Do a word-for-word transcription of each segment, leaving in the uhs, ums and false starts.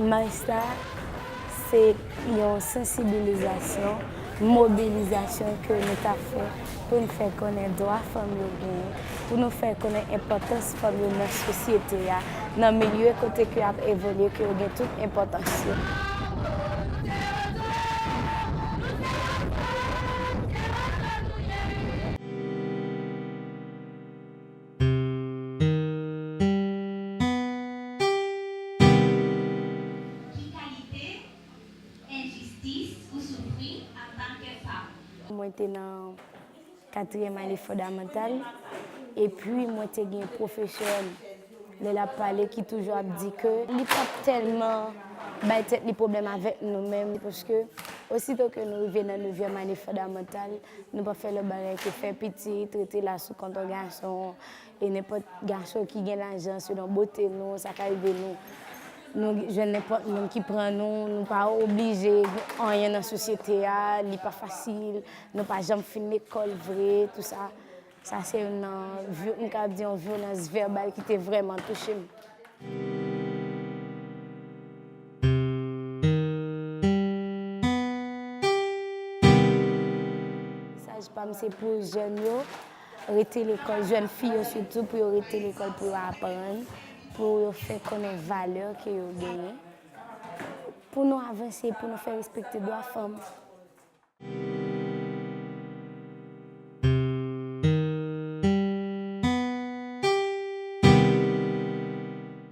Maj sa, se yon sansibilizasyon, mobilizasyon ke nou ta fè pou n fè konnen dwa fanm yo genyen, pou nou fè konnen enpòtans fanm yo nan sosyete a, nan milye kote ke y ap evolye, ke yo gen tout enpòtans yo. Ki kalite enjistis ou soufri antanke fanm? Mwen te nan katriyèm ane fondamantal, epi mwen te gen pwofesè m, lè l ap pale, ki toujou ap di ke li p ap tèlman bay tèt li pwoblèm avèk nou menm, paske osito ke nou rive nan nevyèm ane fondamantal, nou p ap fè lòt bagay ke fè pitit, rete la sou kont yon gason, e nenpòt gason ki gen lajan, selon bote nou, sa ka rive nou. Nou jwenn nenpòt moun ki pran nou, nou pa oblije anyen nan sosyete a, li pa fasil, nou pa janm fin lekòl vre, tou sa. Sa se youn nan, vyo-, m ka di yon vyolans vèbal ki te vrèman touche m. Mesaj pa m se pou jèn yo, rete lekòl, jèn fi yo sitou, pou yo rete lekòl, pou yo aprann, pou yo fè konnen valè ke yo genyen, pou nou avanse, pou nou fè respekte dwa fanm.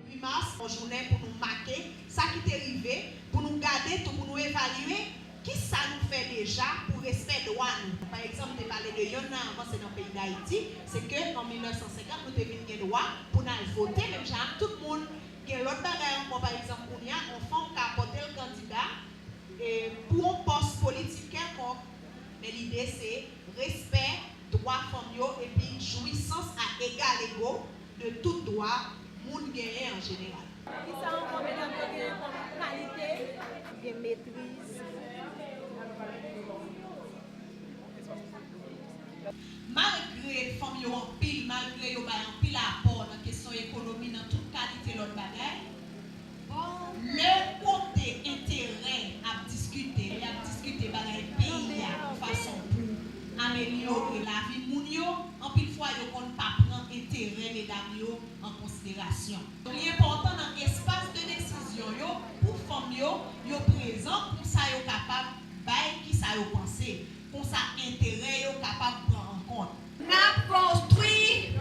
Uit mas, yon jounen pou nou make sa ki te rive, pou nou gade tou, pou nou evalye kisa nou fè deja pou respè dwa nou. Pa egzanp, m te pale de yonn nan avanse nan peyi Dayiti, se ke an mil nèf san senkant, nou te vin gen dwa pou n al vote menm jan ak tout moun. Gen lòt bagay ankò, pa egzanp, kounye a, yon fanm ka pote l kandida, e, pou yon pòs politik kèlkonk, men lide se respè dwa fanm yo epi jwisans a egal ego de tout dwa moun genyen an jeneral. Kisa ankò medam yo genyen kòm kalite? Gen metriz. Malgre fanm yo anpil, malgre yo bay anpil apò nan kesyon ekonomi, nan tout kalite lòt bagay, lè kote enterè ap diskite, lè y ap diskite bagay peyi a, yon fason pou amelyore lavi moun yo, anpil fwa yo konn pa pran enterè medam yo an konsiderasyon. Li enpòtan nan espas de desizyon yo pou fanm yo, yo prezan, konsa yo kapab bay kisa yo panse, konsa enterè yo kapab pran an kont. N ap konstwi